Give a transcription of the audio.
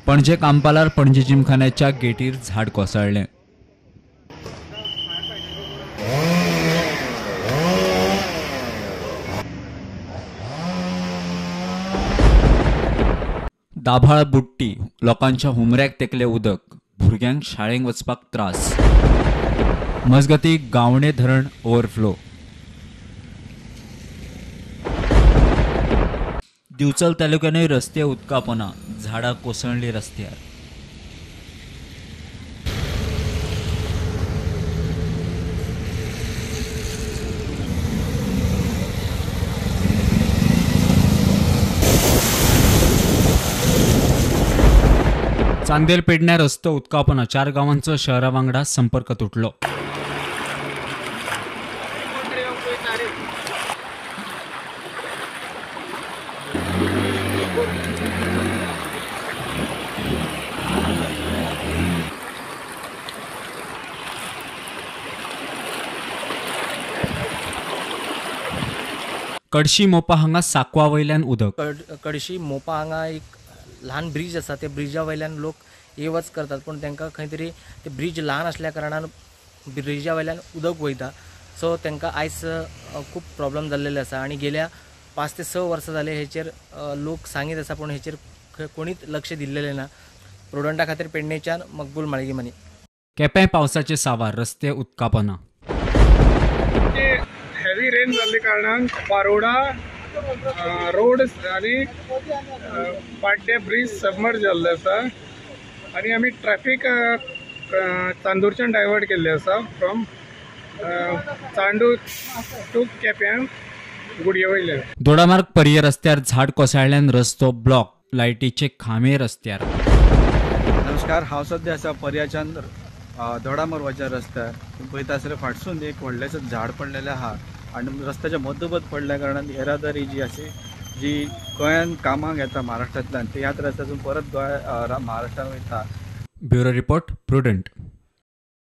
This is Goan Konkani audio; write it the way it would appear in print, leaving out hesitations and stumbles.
पणजे कांपालार पणजे जिमखान्याच्या गेटीर झाड कोसळ्ळें. दाभाळ बुट्टी लोकांच्या हुमऱ्याक तेकले उदक, भुरग्यांक शाळेंक वचपाक त्रास. मजगती गावणे धरण ओव्हरफ्लो. दिवचल तालुक्यानूय रस्ते उदकापोना, झाडां कोसळ्ळी रस्त्यार. चांदेल पेडण्या रस्तो उदकापोना, 4 गावांचो शहरा वांगडा संपर्क तुटलो. कडशी मोपा हांगा साकवा वयल्यान उदक. कडशी मोपा हांगा एक ल्हान ब्रिज आसा, त्या ब्रिजा वयल्यान लोक ये वच करतात, पूण तांकां खंय तरी ते ब्रिज ल्हान आसल्या कारणान ब्रिजा वयल्यान उदक वयता. सो तांकां आयज खूब प्रॉब्लम जाल्लेले आसा आनी गेल्या 5 ते 6 वर्सां जाले हेचेर लोक सांगीत आसा, पूण हेचेर कोणीच लक्ष दिल्लेलें ना. प्रुडंटा खातीर पेडणेच्यान मकबूल माळगीमनी. केपें पावसाचे सावार, रस्ते उदकापोना. हेवी रेन जाल्ले कारणान पारोडा रोड आनी पाड्डे ब्रिज सबमर्ज जाल्ले आसा आनी आमी ट्रॅफिक चांदूरच्यान डायवर्ट केल्ले आसा फ्रॉम चांदूर टू केप्यां गुडये वयल्यान. दोडामार्ग पर्ये रस्त्यार झाड कोसळ्ळ्यान रस्तो ब्लॉक, लायटीचे खांबे रस्त्यार. नमस्कार, हांव सद्या आसा पर्याच्यान दोडामार्गाच्या रस्त्यार. पळयता आसल्यार फाटसून एक व्हडलेंशें झाड पडलेलें आहा आनी रस्त्याच्या मदोमद पडल्या कारणान येरादारी जी आसा जी गोंयांत कामाक येता महाराष्ट्रांतल्यान ती ह्याच रस्त्यातून परत गोंय महाराष्ट्रान वयता. Bureau report, Prudent.